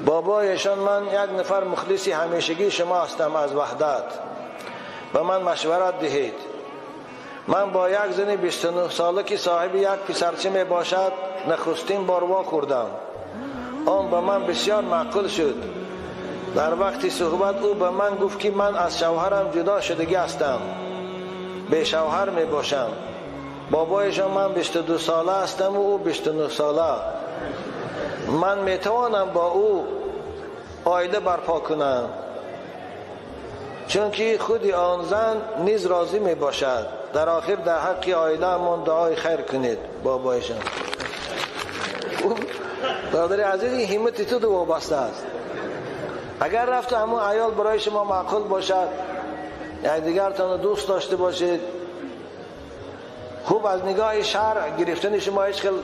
بابایشان من یک نفر مخلصی همیشگی شما هستم از وحدت، به من مشورت دهید. من با یک زن 29 ساله که صاحب یک پسرچه می باشد نخستین بار وا خوردم. آن به من بسیار معقول شد. در وقتی صحبت او به من گفت که من از شوهرم جدا شدگی هستم، به شوهر می باشم. بابایشان من 22 ساله هستم و او 29 ساله. من می توانم با او عائله برپا کنم، چون که خود آن زن نیز راضی می باشد. در آخر در حق عائله من دعای خیر کنید. بابایشان برادر عزیز، این همت تو دو وابسته است. اگر رفت همون عیال برای شما معقول باشد، یک دیگرتان دوست داشته باشید، خوب از نگاه شرع گرفتن شما هیچ خیلی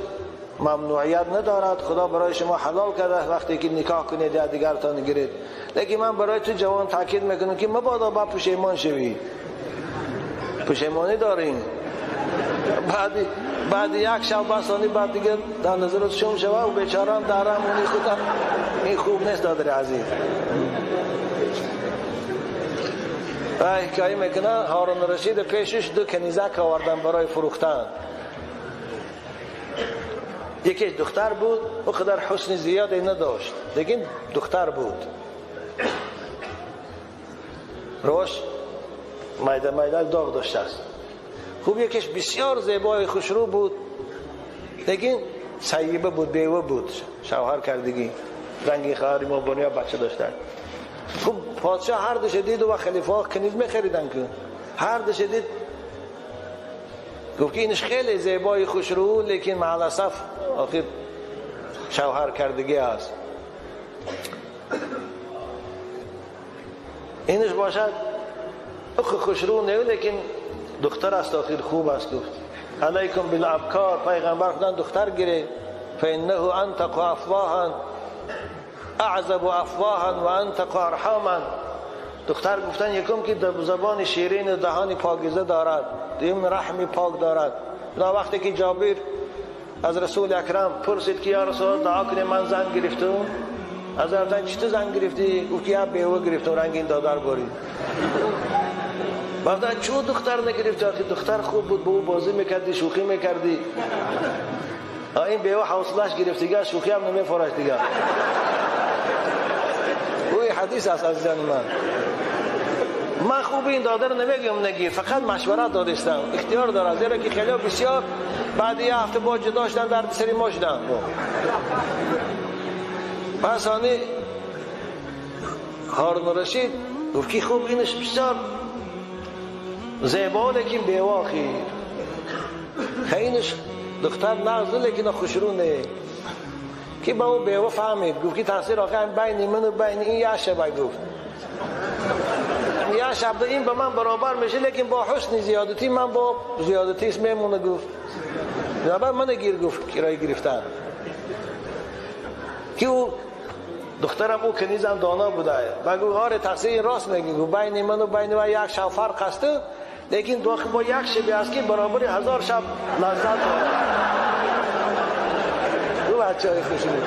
ممنوعیت ندارد، خدا برای شما حلال کرده وقتی که نکاح کنید یا دیگرتان گیرید. لیکن من برای تو جوان تاکید میکنم که مبادا با پشیمان شوی، پشیمانی دارین بعد یک شب بسانی بعد دیگه در نظرت شوم شوه و بیچارم در همونی خودم، این خوب نیست دادر عزیز. و حکایه میکنن هارون رشید پیشش دو کنیزک آوردن برای فروختن. یکیش دختر بود، او قدر حسن زیادی نداشت، لیکن دختر بود، روش میده میده داغ داشته است. خوب یکیش بسیار زیبای خوشرو بود، لیکن سیبه بود، بیوه بود، شوهر کردگی، رنگی خواهری ما بنیا بچه داشته. خوب پادشاه هر دوش دید و خلیفه ها کنیز میخریدن که هر دوش دید، گفت که اینش خیلی زیبای خوشرو، لیکن مع الاسف آخر شوهر کردگی است. اینش باشد خوشرو نه، لیکن دختر است، آخر خوب است. گفت علیکم بالابکار، پیغمبر خدا دختر گیره، فانه انتق افواها اعذب افواها و انتق ارحاما. دختر گفتن یکم که زبان شیرین و دهان پاکیزه دارد، دوم رحم پاک دارد. دا وقتی که جابر از رسول اکرم پرسید که یا رسول الله دعا کنه من زن گرفتم، از گفتن چطور زن گرفتی؟ گفت که بیوه گرفتم، رنگ این دادر برید. گفتن چون دختر نگرفتی؟ آخه دختر خوب بود، با او بازی میکردی، شوخی میکردی. این بیوه حوصله‌اش گرفت دیگه، شوخی هم نمیفرش دیگه. اوی حدیث است عزیزان من. من خوب این داده رو نمیگم نگیر، فقط مشورت دادستم، اختیار داره، زیرا که خیلی بسیار بعد یه هفته با جدا شدن، درد سری ما شدن. پس آنی هارون رشید گفت که خوب اینش بسیار زیبا، لیکن بیواخی خیلی دختر نغزه، لیکن خوشرونه که با او بیوه فهمید. گفت که تاثیر آخر بین من و بین این یه شبه، گفت یه شب این به من برابر میشه، لیکن با حسن زیادتی من با زیادتی اسم میمونه. گفت برابر من گیر، گفت کرایه گرفتن که او دخترم او کنیزم دانا بوده و گفت آره تقصیر این راست میگی، گفت بین من و بین و یک شب فرق هست، لیکن با یک شبی است که برابر 1000 شب لذت داره. او بچه های خوشی بود.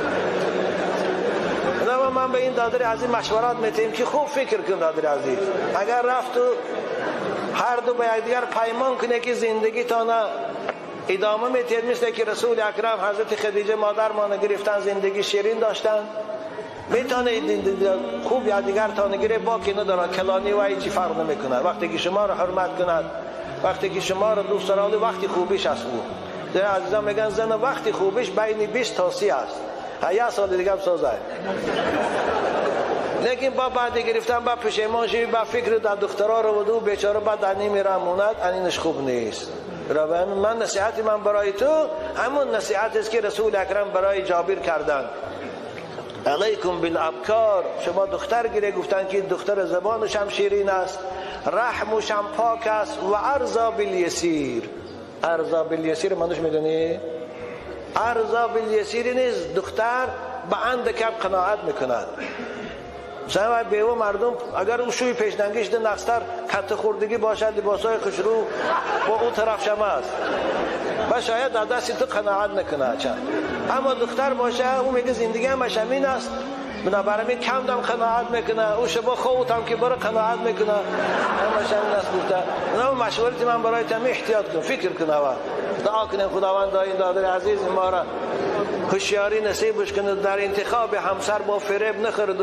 من به این دادر عزیز مشورت میتیم که خوب فکر کن دادر عزیز، اگر رفت و هر دو به یکدیگر پیمان کنه که زندگی تانه ادامه میتید، مثل که رسول اکرم حضرت خدیجه مادر ما گرفتن، زندگی شیرین داشتن، میتونه خوب یکدیگر تانه گیره، باکی نداره، کلانی و هیچی فرق نمیکنه. وقتی که شما رو حرمت کند، وقتی که شما رو دوست داره، وقتی خوبیش است. او در عزیزان میگن زن وقتی خوبیش بین 20 تا 30 است، یه سال دیگه هم سازه. لیکن با بعد گرفتن با پشیمان شوی، با فکر در دخترها رو و دو بیچاره بعد در نیمی موند، اینش خوب نیست. من نصیحت من برای تو همون نصیحت است که رسول اکرم برای جابر کردن، علیکم بالابکار. شما دختر گیره، گفتن که دختر زبانش هم شیرین است، رحمش هم پاک است، و ارضا بالیسیر. ارضا بالیسیر منوش میدونی؟ ارضا بالیسیر نیست، دختر به اندک قناعت میکند. مثلا بیوه مردم اگر او شوی پیشنگیش ده نقصتر کت خوردگی باشد، لباسای خوشرو با او طرف شما است و شاید در دست تو قناعت نکنه چند. اما دختر باشه او میگه زندگی همش همین است، بنابراین کم دم قناعت میکنه، او شبا خوتم که برای قناعت میکنه، همش همین است گفته. نه مشورت من برای تم احتیاط کن، فکر کن اول، دعا کنیم خداوند این دادر عزیز ما را هوشیاری نصیبش کنه، در انتخاب همسر با فریب نخورد.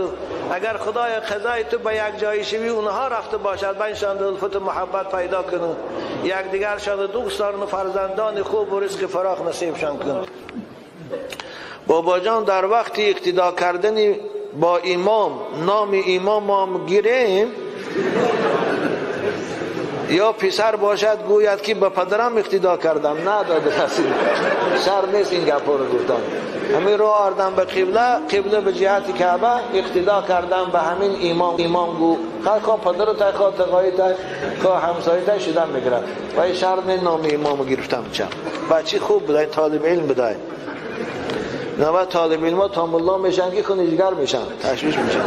اگر خدای قضای تو به یک جایی شوی اونها رفته باشد، بینشان الفت و محبت پیدا کنه، یکدیگرشان دوست دارن و فرزندان خوب و رزق فراخ نصیبشان کنه. بابا جان در وقت اقتدا کردن با امام نام امام هم گیریم یا پسر باشد گوید که به پدرم اقتدا کردم، نه داده رسید شر نیست این گپا رو گفتم. همین رو آردم به قبله، قبله به جهت کعبه اقتدا کردم به همین امام، امام گو خواه پدر تای خواه تقایی تای خواه همسایه تای شدن میگیرد و این شر نیست نام امام گرفتم. چم بچه خوب بوده، طالب علم بوده. نه طالب علم ها تا ملا میشن که خونیجگر میشن، تشویش میشن.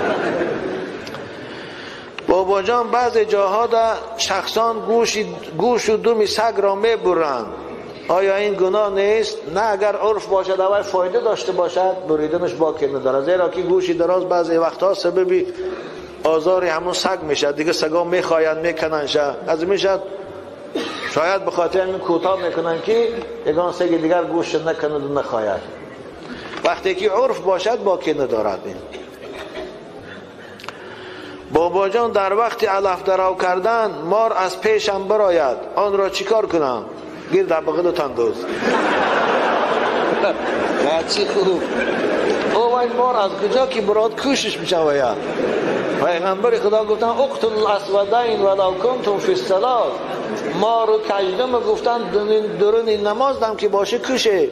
بابا جان بعض جاها در شخصان گوش و دم سگ را میبرند، آیا این گناه نیست؟ نه، اگر عرف باشد اول فایده داشته باشد بریدنش باکی نداره، زیرا که گوشی دراز بعضی وقتها سبب آزار همون سگ میشه، دیگه سگا میخواین میکنن شه از میشد، شاید به خاطر همین کوتاه میکنن که یگان سگ دیگر گوش نکند و نخواهد. وقتی که عرف باشد باکی ندارد. این بابا جان در وقت علف درو کردن مار از پیشم براید، آن را چیکار کنم؟ گیر در بغل تندوز. چی خوب او این مار از کجا که براد کوشش میشه. ویا پیغمبر خدا گفتن اقتل الاسودین ولو کنتم فی الصلاه، مار و کژدم گفتن درون نماز دم که باشه کوشه.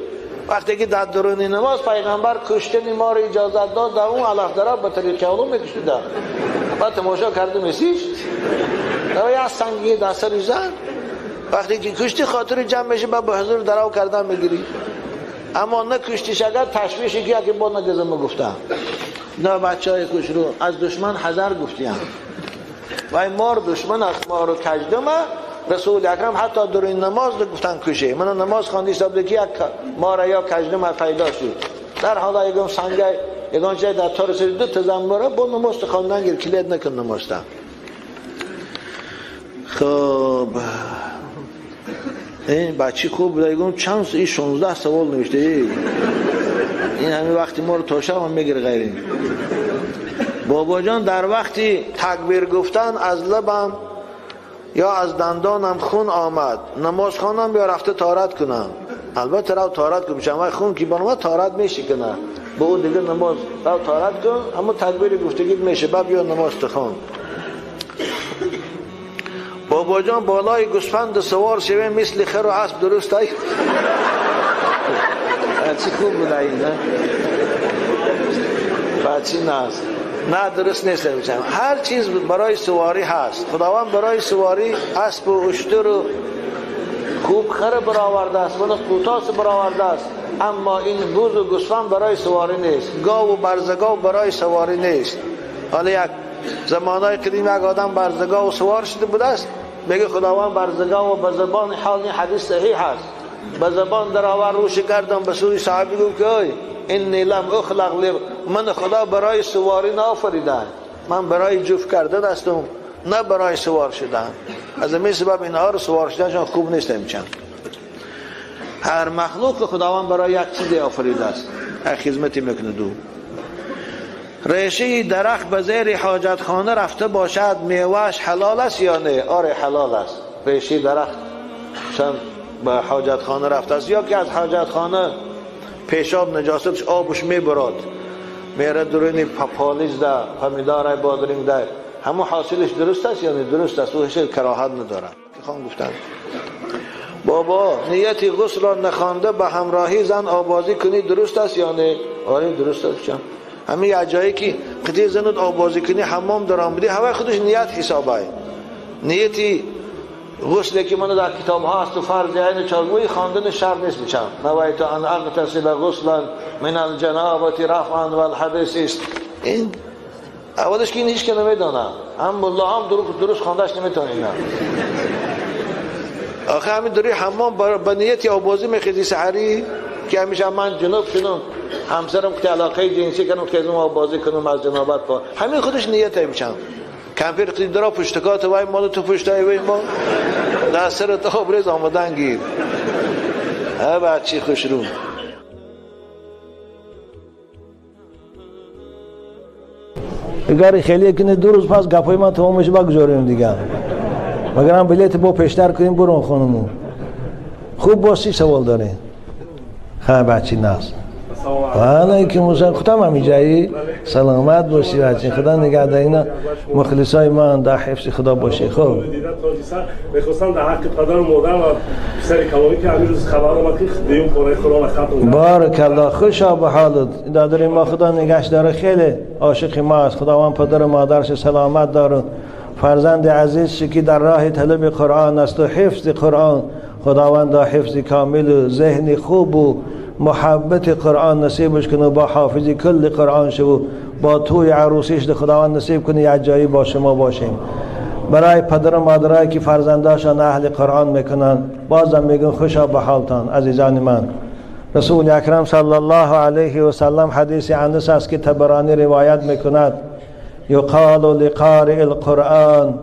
وقتی که در درون نماز پیغمبر کشتن مار اجازت داد، در اون علف درو به طریق علوم میکشیدن. بعد تماشا کرده میسیش در یه سنگی در سرش زد. وقتی که کشتی خاطر جمع میشه بعد به حضور درو کردن میگیری، اما نه کشتیش اگر تشویشی که اگه با نگزم گفتم نه بچه های کش رو از دشمن حذر گفتیم و این مار دشمن است، مار و کژدمه. رسول اکرم حتی در این نماز گفتن کشه. من نماز خواندی حساب که یک مار یا کژدمه پیدا شد، در حالا یکم سنگ یگان جای در تار سری دو تا زنباره با نماز خواندن گیر کلید نکن نماز تا. خب این بچه خوب بوده، یگم چند این 16 سوال نوشته، این همین وقتی ما رو تا شب هم میگیره غیره. بابا جان در وقتی تکبیر گفتن از لبم یا از دندانم خون آمد، نماز خوانم یا رفته طهارت کنم؟ البته رو طهارت کنم، چون خون که برآمد طهارت میشه کنه، به اون دیگه نماز رو طهارت کن، اما تکبیر گفتگی میشه بعد بیا نماز تخوان. بابا جان بالای گوسفند سوار شوه مثل خر و اسب درست ای؟ چی خوب بوده این، نه؟ بچی نه نه درست نیست. هر چیز برای سواری هست، خداوند برای سواری اسب و اشتر و خوب خر برآورده است، ولی قوتاس برآورده است، اما این بز و گوسفند برای سواری نیست، گاو و برزگاو برای سواری نیست. حالا یک زمانهای قدیم یک آدم برزگاو سوار شده بوده است، میگه خداوند برزگاو به زبان حال، این حدیث صحیح است، به زبان درآور روش کردم به سوی صحابی گفت که انی لم اخلق، من خدا برای سواری نآفریده، من برای جفت کردن هستم نه برای سوار شدن. از این سبب اینها رو سوار شدنشان خوب نیست. نمیچن هر مخلوق خداوند برای یک چیزی آفریده است، یک خدمتی میکنه. دو ریشه درخت به زیر حاجت خانه رفته باشد میوهش حلال است یا نه؟ آره حلال است. ریشه درخت چون به حاجت خانه رفته است یا که از حاجت خانه پیشاب نجاستش آبش میبراد میره درونی پالیز ده پمیدار بادرینگ ده، همون حاصلش درست است یا نه؟ درست است، او هیچ کراهت نداره. که خان گفتن بابا نیت غسل را نخوانده به همراهی زن آبازی کنی درست است یا نه؟ آره درست است. چون همین یه جایی که قطعی زنت آبازی کنی حمام درام بدی هوای خودش نیت حسابه. نیتی غسل که من در کتاب ها هست و فرض عین چارگوی خواندن شرط نیست. میشم نویت ان اغتسل غسلا من الجنابة رفعا والحدث است. این اولش که این هیچ که نمیدانه، هم ملا هم درست خواندش نمیتونه. اینا آخه همین دوری حمام با نیت آبازی میخیزی سحری که همیشه من جنوب شدم همسرم که علاقه جنسی کنم که از اون بازی کنم از جنابت پا همین خودش نیت میشم کمپیر خیلی درا پشتکات وای مال تو پشتای وای ما در سر تا آبرز آمدن گیر. ها بچی خوش رو. اگر خیلی کنه 2 روز پس گپای من تمام میشه بگذاریم دیگه. مگرم بلیت با پیشتر کنیم برون خانمو. خوب باسی سوال داره. خب بچی ناز. علیکم السلام. خودم هم اینجایی. سلامت باشی بچه. خدا نگه اینا مخلصای من در حفظ خدا باشی. خب میخواستم در حق پدر و مادر و پسر کلامی که همین روز خبر اومد که دیوم قرآن قرآن ختم. بارک الله. خوشا به حالت. دادر ما خدا نگهش داره، خیلی عاشق ما است. خداوند پدر و مادرش سلامت داره. فرزند عزیز که در راه طلب قرآن است و حفظ قرآن، خداوند حفظ کامل و ذهن خوب و محبت قرآن نصیبش کنه، با حافظ کل قرآن شو، با توی عروسیش خداوند نصیب کنه یک جایی با شما باشیم. برای پدر و مادرایی که فرزنداشان اهل قرآن میکنن، بازم میگن خوشا به حالتان عزیزان من. رسول اکرم صلی الله علیه و سلم حدیث انس است که طبرانی روایت میکند، یقال لقارئ القرآن،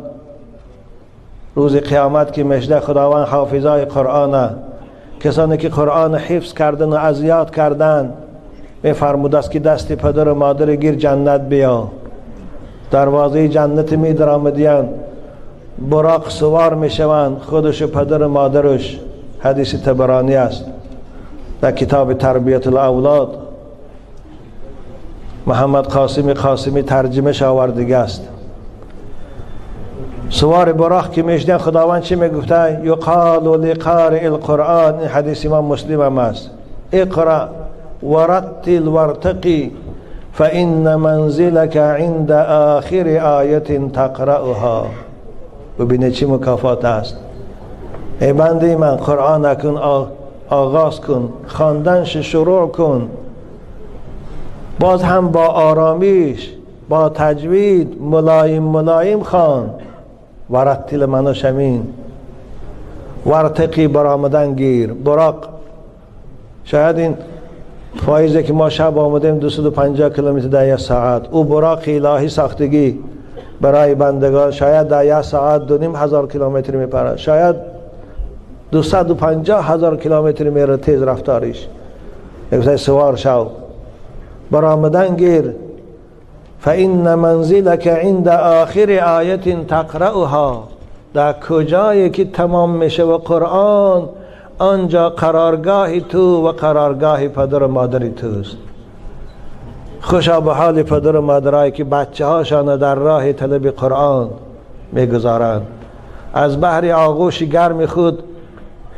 روز قیامت که مژده خداوند حافظای قرآن، کسانی که قرآن حفظ کردن و از یاد کردن، میفرمود است که دست پدر و مادر گیر جنت بیا. دروازه جنت می درآمدیان، براق سوار میشوند خودش و پدر و مادرش. حدیث طبرانی است در کتاب تربیت الاولاد، محمد قاسم قاسمی ترجمه آوردگی است. سوار براق که میشدن خداوند چی میگفته؟ یقال لقارئ القرآن، این حدیث امام مسلم هم است، اقرأ ورتل وارتقی فإن منزلك عند آخر آیة تقرأها. ببینه چی مکافات است. ای بنده من، قرآن اکن آغاز کن، خواندنش شروع کن، باز هم با آرامیش، با تجوید، ملایم ملایم خوان. ورتل منو شمین، ورتقی برآمدن گیر. براق شاید این فایزه که ما شب آمدیم 250 کیلومتر در یک ساعت، او براق الهی ساختگی برای بندگان شاید در یک ساعت 2500 کیلومتر میپره، شاید 250,000 کیلومتر میره تیز رفتارش. یک سوار شو برآمدن گیر. فإن منزلك عند آخر آیة تقرأها، در کجایی که تمام میشه و قرآن، آنجا قرارگاه تو و قرارگاه پدر و مادر توست. خوشا به حال پدر و مادرایی که بچه هاشان در راه طلب قرآن میگذارند، از بحر آغوش گرم خود،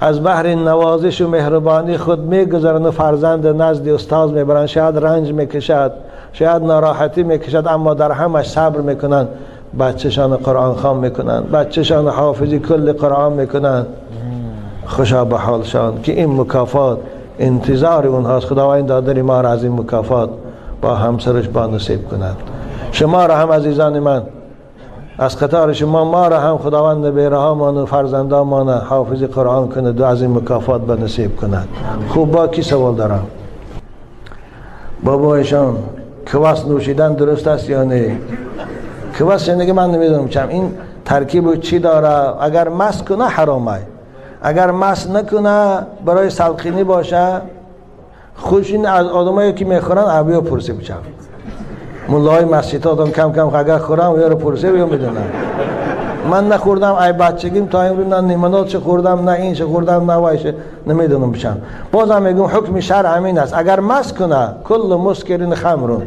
از بحر نوازش و مهربانی خود میگذارند و فرزند نزد استاد میبرند. شاید رنج میکشد، شاید ناراحتی میکشد، اما در همش صبر میکنند، بچهشان قرآن خوان میکنند، بچهشان حافظی کل قرآن میکنند. خوشا به حالشان که این مکافات انتظار اونهاست. خداوند دادر ما را از این مکافات با همسرش با نصیب کند. شما را هم عزیزان من، از قطار شما ما را هم خداوند بیرهامان و فرزندامان حافظ قرآن کند و از این مکافات به نصیب کند. خوب با کی سوال دارم؟ بابایشان کواس نوشیدن درست است یا نه؟ کواس یعنی من نمیدونم چم این ترکیب چی داره. اگر مست کنه حرامه، اگر مست نکنه برای سلقینی باشه. خوش این از آدمایی که میخورن ابیا پرسه بچم، مولای مسجد آدم کم کم اگر خورم یا رو پرسه بیا میدونم. من نخوردم ای بچگیم تا امروز، نه نیمنات چه خوردم، نه این چه خوردم، نه وایشه، نمیدونم بچم. بازم میگم حکم شرع همین است، اگر مست کنه کل مسکرین خمرون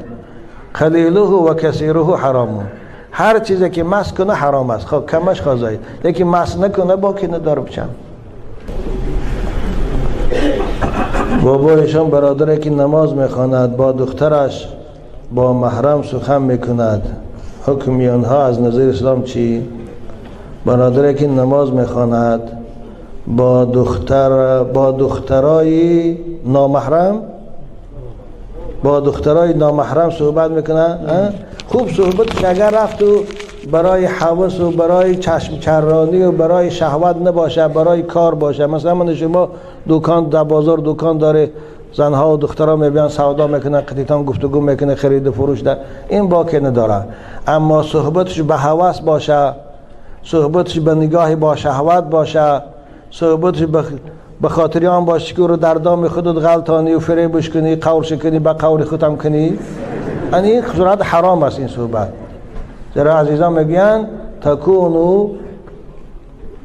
قلیله و کثیره حرامون، هر چیزی که مست کنه حرام است. خب کمش خازایی، یکی مست نکنه با که نداره بچم. بابایشان برادری که نماز میخواند با دخترش با محرم سخن میکند، حکم آنها از نظر اسلام چی؟ برادری که نماز میخواند با دختر، با دخترای نامحرم، با دخترای نامحرم صحبت میکنه. خوب صحبت اگر رفت و برای حوس و برای چشم چرانی و برای شهوت نباشه، برای کار باشه. مثلا من شما دکان در بازار دکان داره، زنها و دخترها میبیان سودا میکنن، قطیتان گفتگو میکنه، خرید و فروش ده، این باکی نداره. اما صحبتش به هوس باشه، صحبتش به نگاه با شهوت باشه، صحبتش به خاطر آن باشه که رو در دام خودت غلطانی و فریبش کنی، قورش کنی، به قول خودم کنی، این صورت حرام است این صحبت. زیرا عزیزان میگن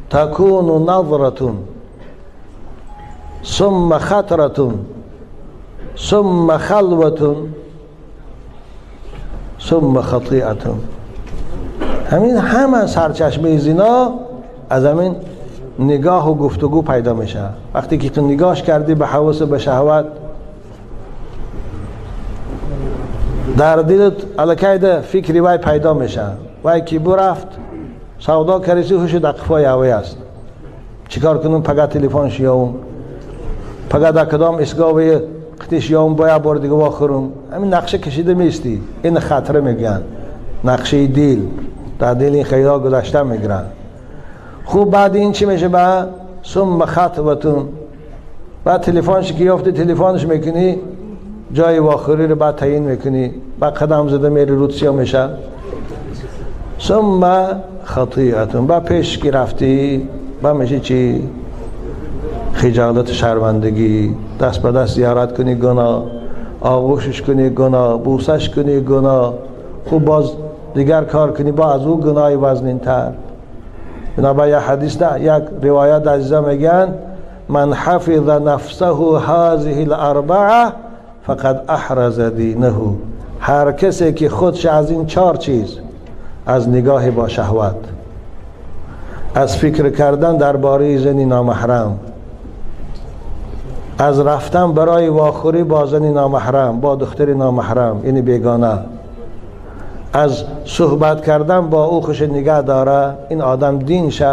تکون نظرتون ثم خطرتون ثم خلوتون ثم خطیئتون. همین همه سرچشمه زنا از همین نگاه و گفتگو پیدا میشه. وقتی که تو نگاهش کردی به حواس و به شهوت، در دلت الکایده فکری وای پیدا میشه. وای کی برفت سودا کردی، هوش در قفای اوی است، چیکار کنم؟ پگه تلفن شیام، پگه در کدام ایستگاه قطیش یام باید بار دیگه واخورم. همین نقشه کشیده میستی، این خطره میگن نقشه دیل، در دل این خیال گذشته میگیرن. خوب بعد این چی میشه؟ به ثم خطوتون، بعد تلفنش که یافتی تلفنش میکنی، جای واخوری رو بعد تعیین میکنی، بعد قدم زده میری روتسیا میشه. ثم خطیئتون، بعد پیش که رفتی بعد میشه چی؟ خجالت، شرمندگی، دست به دست زیارت کنی گناه، آغوشش کنی گناه، بوسش کنی گناه، خوب باز دیگر کار کنی با از او گناه وزنین تر. بنابراین یک حدیث ده، یک روایت عزیزا میگن من حفظ نفسه هذه الاربعه فقد احرز دینه. هر کسی که خودش از این چهار چیز، از نگاه با شهوت، از فکر کردن درباره زنی نامحرم، از رفتن برای واخوری با زن نامحرم، با دختر نامحرم یعنی بیگانه، از صحبت کردن با او خوش نگه داره، این آدم دینش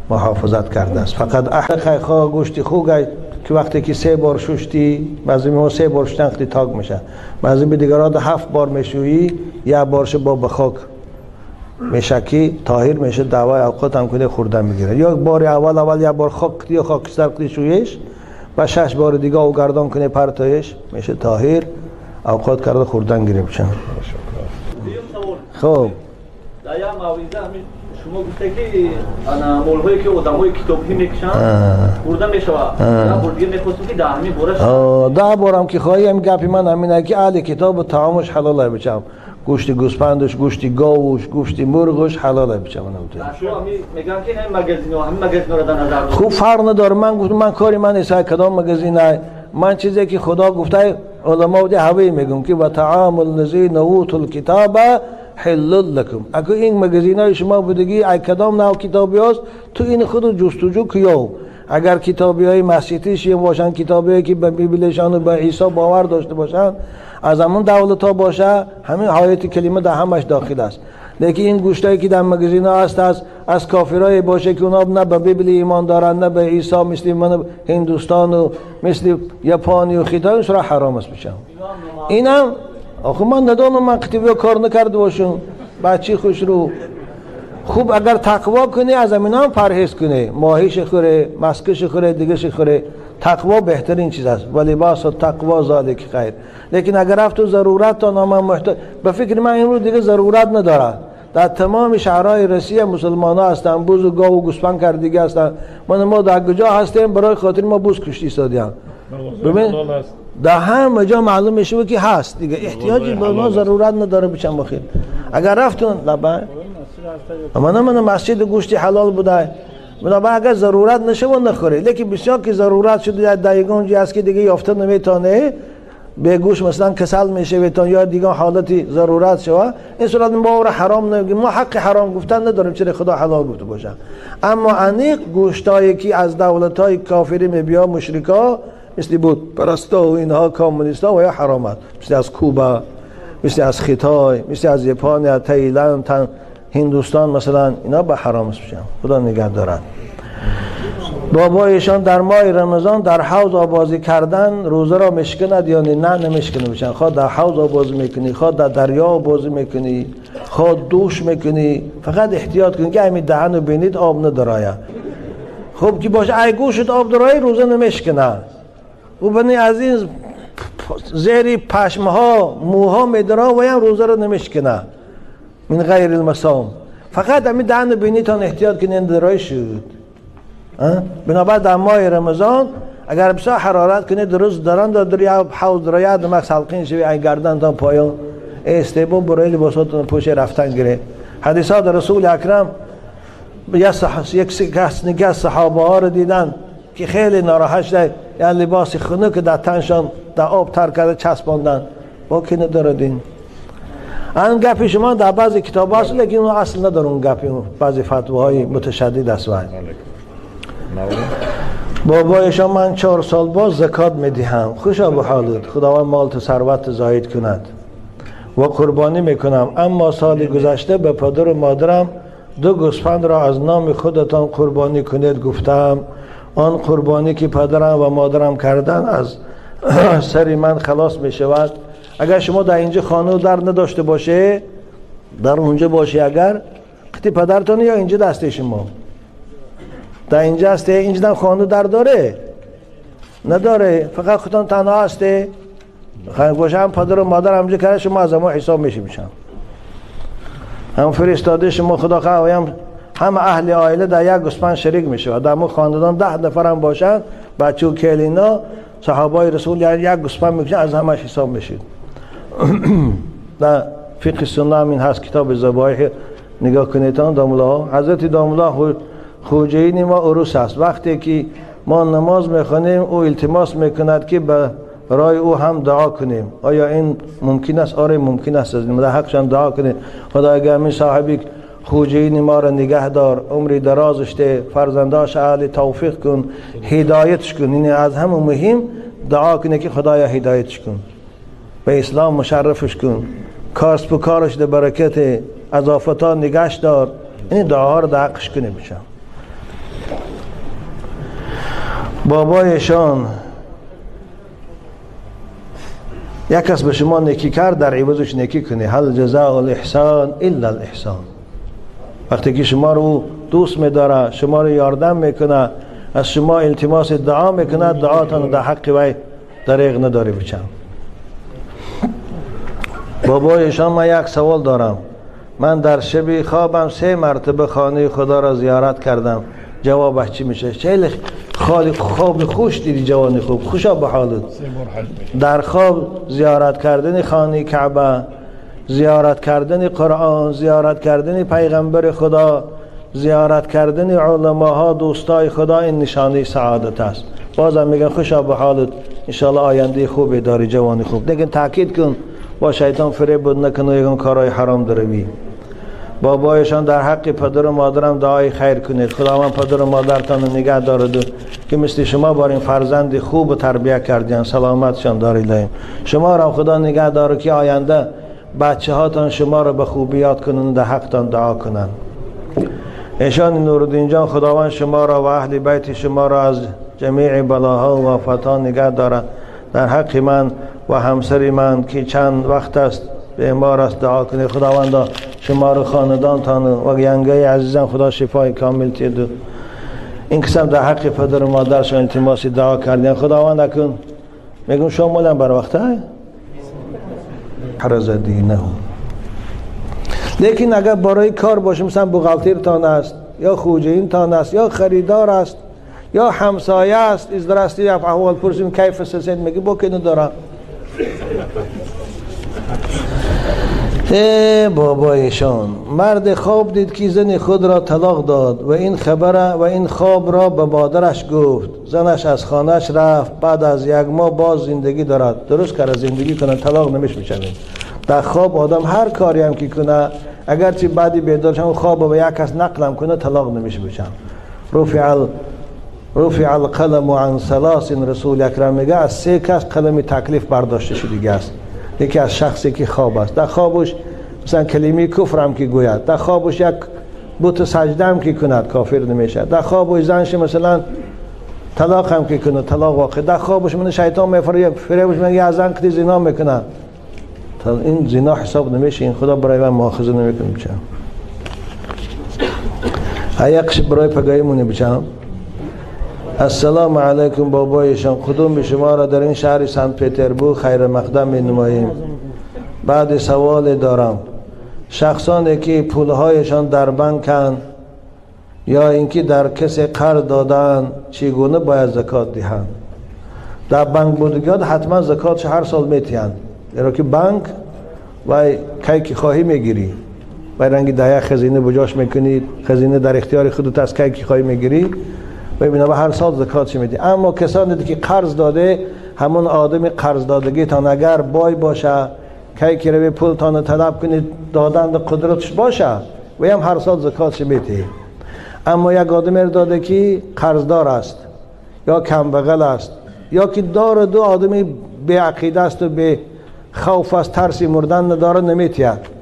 محافظت کرده است. فقط احق خواه گوشتی خوگ که وقتی که 3 بار ششتی، بعضی ما 3 بار ششتن خیلی تاک میشه، بعضی به دیگران 7 بار میشویی، یک بارش با بخاک میشه که طاهر میشه، دوای اوقات هم کنه خوردن میگیره. یا بار اول یک بار خاک یا خاکستر کنی شویش و 6 بار دیگه او گردان کنه پرتایش میشه طاهر، اوقات کرده خوردن گیره بچن. خب در یک موعظه همین شما گفته که مولهایی که آدمای کتابی میکشن خورده میشود. ده بار دیگه میخواستم که ده همین بارش 10 بارم که خواهی هم گپی من همینه که اهل کتاب طعامش حلاله بچم، گوشت گوسفندش، گوشت گاوش، گوشت مرغش حلاله بچم. میگم که این مگزینا، همین مگزینا رو در نظر دارم. خوب فرق نداره. من گفتم من کاری من نیست کدام مگزینه، من چیزی که خدا گفته علما ده هوی میگم که و طعام الذین اوتوا الکتاب حل لکم. اگه این مگزینای شما بودگی ای کدام نوع کتابی هست تو این خود جستجو کیو. اگر کتابی های مسیحیش باشن، کتابی هایی که به بیبلشان و به عیسی باور داشته باشن، از همون دولت ها باشه، همین حایت کلمه در همش داخل است. لیکن این گوشتایی که در مگزین ها هست از کافرای باشه که اونا نه به بیبل ایمان دارن نه به عیسی، مثل من هندوستان و مثل یاپانی و خیتای سرا حرام است بشم. اینم آخه من ندانم، من قطبی کار نکرده باشم، بچه خوش رو. خوب اگر تقوا کنی از همینا هم پرهیز کنی، ماهیش خوره، مسکش خوره، دیگهش خوره، تقوا بهترین چیز است. و لباس تقوا ذالک خیر. لیکن اگر رفت و ضرورت تا نام محتاج، به فکر من امروز دیگه ضرورت نداره. در تمام شهرهای روسیه مسلمان ها هستن، بز و گاو و گوسفند کردگی هستن. ما در کجا هستیم؟ برای خاطر ما بز کشتی ایستادیم. ببین در همه جا معلوم میشه که هست دیگه، احتیاجی به ما ضرورت نداره بچم بخیر. اگر رفتون لبا من مسجد گوشتی حلال بوده، بنابراین اگر ضرورت نشه و نخوره. لیکن بسیار که ضرورت شده در یگان جای هست که دیگه یافته نمیتونه، به گوش مثلا کسل میشه بهتون یا دیگه حالتی ضرورت شوه، این صورت ما رو حرام نمیگیم، ما حق حرام گفتن نداریم، چرا خدا حلال گفته باشه. اما انیق گوشتایی که از دولت‌های کافری میبیا، مشرکا، مثل بود پرستا و اینها، کمونیستا و یا حرام است، مثل از کوبا، مثل از خیتای، مثل از ژاپن یا تایلند، هندوستان مثلا، اینا به حرام است بشن. خدا نگه دارد. بابایشان در ماه رمضان در حوض آبازی کردن روزه را مشکند یا نه؟ نمیشکنه بشن. خواه در حوض آبازی میکنی، خواه در دریا آبازی میکنی، خواه دوش میکنی، فقط احتیاط کنی که همین دهن رو بینید آب ندارایه. خب که باشه ای گوشت آب دارای روزه نمیشکنه. او بنی از این زیر پشم ها موها میداره و هم روزه رو نمیشکنه من غیر المسام. فقط همین دهن بینیتان احتیاط کنین درای شد. بنابر در ماه رمضان اگر بسیار حرارت کنید درست دران در یک حوض درایت دمک سلقین شوی ای گردن تا پایان استیبو برای لباساتون پوشه رفتن گره. حدیثات رسول اکرم یک کس نگه صحابه ها رو دیدن که خیلی ناراحت شده، یعنی لباس خنک در تنشان در آب تر کرده چسباندن با که نداره دین. آن گپی شما در بعضی کتاب هست لیکن اون اصل نداره، اون گپی بعضی فتواهای متشدد است. بابایشان من 4 سال باز زکات میدهم، خوشا به حالت، خداوند مال تو ثروت زاید کند و قربانی میکنم. اما سال گذشته به پدر و مادرم 2 گوسفند را از نام خودتان قربانی کنید گفتم. آن قربانی که پدرم و مادرم کردن از سر من خلاص می شود. اگر شما در اینجا خانه و در نداشته باشه، در اونجا باشه، اگر قطعی پدرتان یا اینجا دسته شما در اینجا هسته، اینجا هم خانه در داره نداره، فقط خودتان تنها هسته، باشه هم پدر و مادر همجا کرده شما از ما حساب میشه میشن، هم فرستاده شما خدا خواه هم اهل عائله در یک گوسفند شریک میشه و در ما خاندان 10 نفر هم باشن بچه و کلینا صحابای رسول یک گوسفند میکشن از همش حساب میشید. در فقه سنه هم این هست، کتاب ذبایح نگاه کنیتان داملا حضرت داملا خوجه‌ای ما عروس است. وقتی که ما نماز میخوانیم او التماس میکند که به رای او هم دعا کنیم. آیا این ممکن است؟ آره ممکن است. از در حقشان دعا کنیم. خدا اگر می صاحبی خوجه‌ای ما را نگه دار، عمری درازش ده، فرزنداش اهل توفیق کن، هدایتش کن. این از همه مهم دعا کنه که خدایا هدایتش کن، به اسلام مشرفش کن، کاسب و کارش ده برکت، از آفتا نگهش دار. این دعا را در حقش کنه میشم. بابایشان یک کس به شما نیکی کرد در عوضش نیکی کنی. هل جزاء الاحسان الا الاحسان. وقتی که شما رو دوست میداره، شما رو یاردم میکنه، از شما التماس دعا میکنه، دعاتان در حق وی دریغ نداری بچم. بابایشان من یک سوال دارم. من در شب خوابم 3 مرتبه خانه خدا را زیارت کردم، جوابش چی میشه؟ خیلی خالی خواب خوش دیدی جوانی خوب، خوشا به حالت. در خواب زیارت کردن خانه کعبه، زیارت کردن قرآن، زیارت کردن پیغمبر خدا، زیارت کردن علماها دوستای خدا، این نشانه سعادت است. بازم میگن خوشا به حالت، انشالله آینده خوبی داری جوانی خوب. لیکن تاکید کن با شیطان فریب بود نکنه یکم کارهای حرام دروی. بابایشان در حق پدر و مادرم دعای خیر کنید. خداوند پدر و مادرتان رو نگه دارد که مثل شما بار این فرزند خوب و تربیه کردین، سلامتشان دارید. شما را خدا نگه داره که آینده بچه هاتان شما را به خوبی یاد کنند، در حقتان دعا کنند. ایشان نورالدین جان خداوند شما را و اهل بیت شما را از جمیع بلاها و آفتها نگه دارد. در حق من و همسر من که چند وقت است بیمار است دعا کنید. خداوند شما رو خاندانتان و ینگه عزیزم خدا شفای کامل تید. این قسم در حق پدر و مادرشان التماس دعا کردین. خداوند اکن میگم شما مولم بر وقته حرز دینه. لیکن اگر برای کار باشه، مثلا بغلتیرتان است یا خوجهینتان است یا خریدار است یا همسایه است، از درستی احوال پرسیم کیف سسین، میگه با که ندارم. ای بابایشان مرد خواب دید که زن خود را طلاق داد و این خبر و این خواب را به مادرش گفت. زنش از خانهش رفت، بعد از 1 ماه باز زندگی دارد. درست کرد زندگی کنه، طلاق نمیشه میشوید. در خواب آدم هر کاری هم که کنه، اگرچه بعدی بیدار شم خواب به یک کس نقلم کنه طلاق نمیشه بشم. رفع القلم عن ثلاث، رسول اکرم میگه از 3 کس قلم تکلیف برداشته شده دیگه است. یکی از شخصی که خواب است، در خوابش مثلا کلمه کفر هم که گوید، در خوابش یک بت سجده هم که کند کافر نمیشه، در خوابش زنش مثلا طلاق هم که کنه طلاق واقع، در خوابش من شیطان میفریبش میگه از زن که زنا میکنه، این زنا حساب نمیشه، این خدا برای من مؤاخذه نمیکنه بچم. ایقش برای پگایمونه بچم. السلام علیکم بابایشان، قدوم شما را در این شهر سنت پتربورگ خیر مقدم می نماییم. بعد سوال دارم، شخصانی که پولهایشان در بانکند یا اینکه در کسی قرض دادن چگونه باید زکات دهند؟ در بانک بودگیاد حتما زکاتش هر سال میتیند، زیرا که بانک و کی که خواهی میگیری و رنگ ده خزینه بجاش میکنید، خزینه در اختیار خودت است، کی که خواهی میگیری و بنابر هر سال زکاتش میدی. اما کسانی که قرض داده، همون آدم قرض دادگی تان اگر بای باشه، کی که روی پول تان طلب کنید دادن قدرتش باشه و هم هر سال زکاتش میدی. اما یک آدم داده که قرضدار است یا کم بغل است یا که دار دو آدمی بی عقیده است و بی خوف است، ترسی مردن نداره، نمیتید.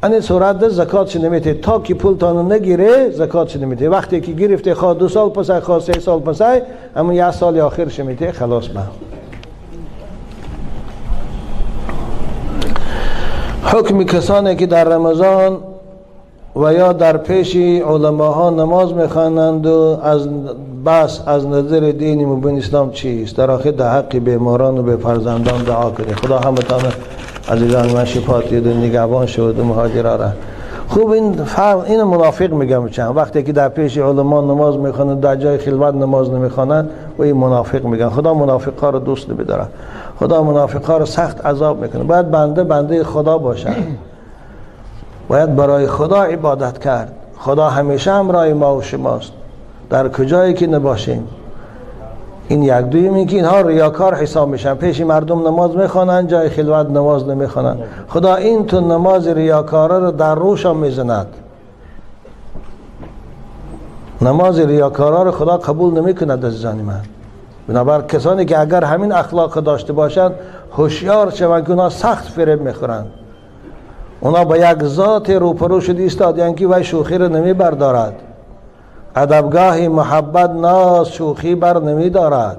این صورت زکاتش نمیته تا که پولتان نگیره، زکاتش نمیته. وقتی که گرفته خواه 2 سال پس، خواه 3 سال پس، اما 1 سال آخرش میته، خلاص. من حکم کسانی که در رمضان و یا در پیش علماها نماز میخوانند و از بس از نظر دین مبین اسلام چیست؟ در آخر در حق بیماران و به فرزندان دعا کنید. خدا همتان عزیزان من شفا دهد و نگهبان شود و مهاجرا را. خوب این فرق، این منافق میگم چند وقتی که در پیش علما نماز میخوانند در جای خلوت نماز نمیخوانند و این منافق میگن. خدا منافقا رو دوست نمیداره، خدا منافقا رو سخت عذاب میکنه. باید بنده بنده خدا باشه، باید برای خدا عبادت کرد. خدا همیشه همراه ما و شماست در کجایی که نباشیم. این یک. دویم این که اینها ریاکار حساب میشن، پیش مردم نماز میخوانند، جای خلوت نماز نمیخوانند. خدا این تو نماز ریاکاره رو در روشان میزند. نماز ریاکاره رو خدا قبول نمیکند عزیزان من. بنابر کسانی که اگر همین اخلاق داشته باشند هوشیار شوند که اونا سخت فریب میخورند. اونا با یک ذات روپرو شده ایستادند که وی شوخی رو نمی بردارد. ادبگاه محبت ناز شوخی بر نمی دارد.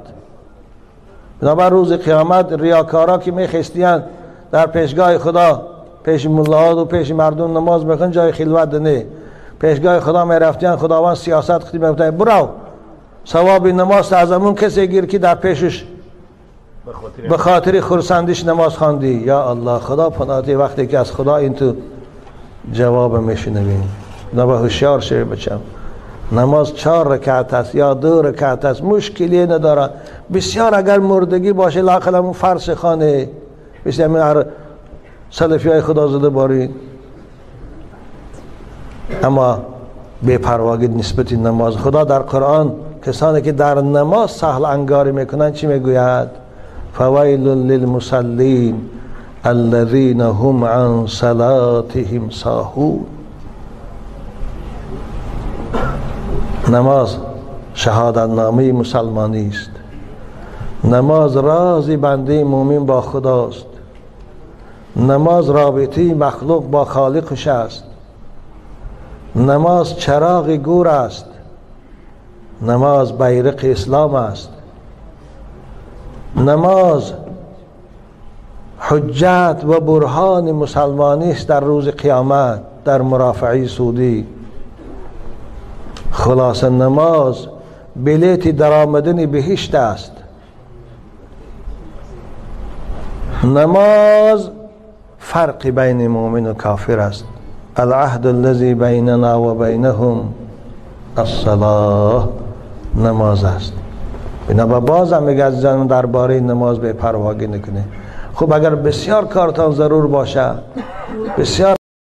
بنابر روز قیامت ریاکارا که میخستیند در پیشگاه خدا، پیش ملاها و پیش مردم نماز میخوند، جای خلوت نه، پیشگاه خدا میرفتیند، خداوند سیاست خودی میگفت برو ثواب نماز از همون کسی گیر که در پیشش به خاطر خرسندیش نماز خواندی. یا الله، خدا پناهی وقتی که از خدا این تو جواب میشنویم. نبا هوشیار شوی بچم. نماز 4 رکعت است یا 2 رکعت است، مشکلی نداره. بسیار اگر مردگی باشه لااقل همون فرش خانه بسیار همین سلفی های خدا زده بارین. اما بی پرواگی نسبت نماز. خدا در قرآن کسانی که در نماز سهل انگاری میکنن چی میگوید؟ فویل للمصلین الذین هم عن صلاتهم ساهون. نماز شهادتنامه مسلمانی است. نماز راز بنده مومن با خداست. نماز رابطه مخلوق با خالقش است. نماز چراغ گور است. نماز بیرق اسلام است. نماز حجت و برهان مسلمانی است در روز قیامت در مرافعه سودی. خلاص نماز بلیت درآمدن بهشت است. نماز فرق بین مؤمن و کافر است. العهد الذی بیننا و بینهم الصلاة نماز است. بنابر باز هم میگه عزیزان درباره نماز به پرواگی نکنه. خب اگر بسیار کارتان ضرور باشه، بسیار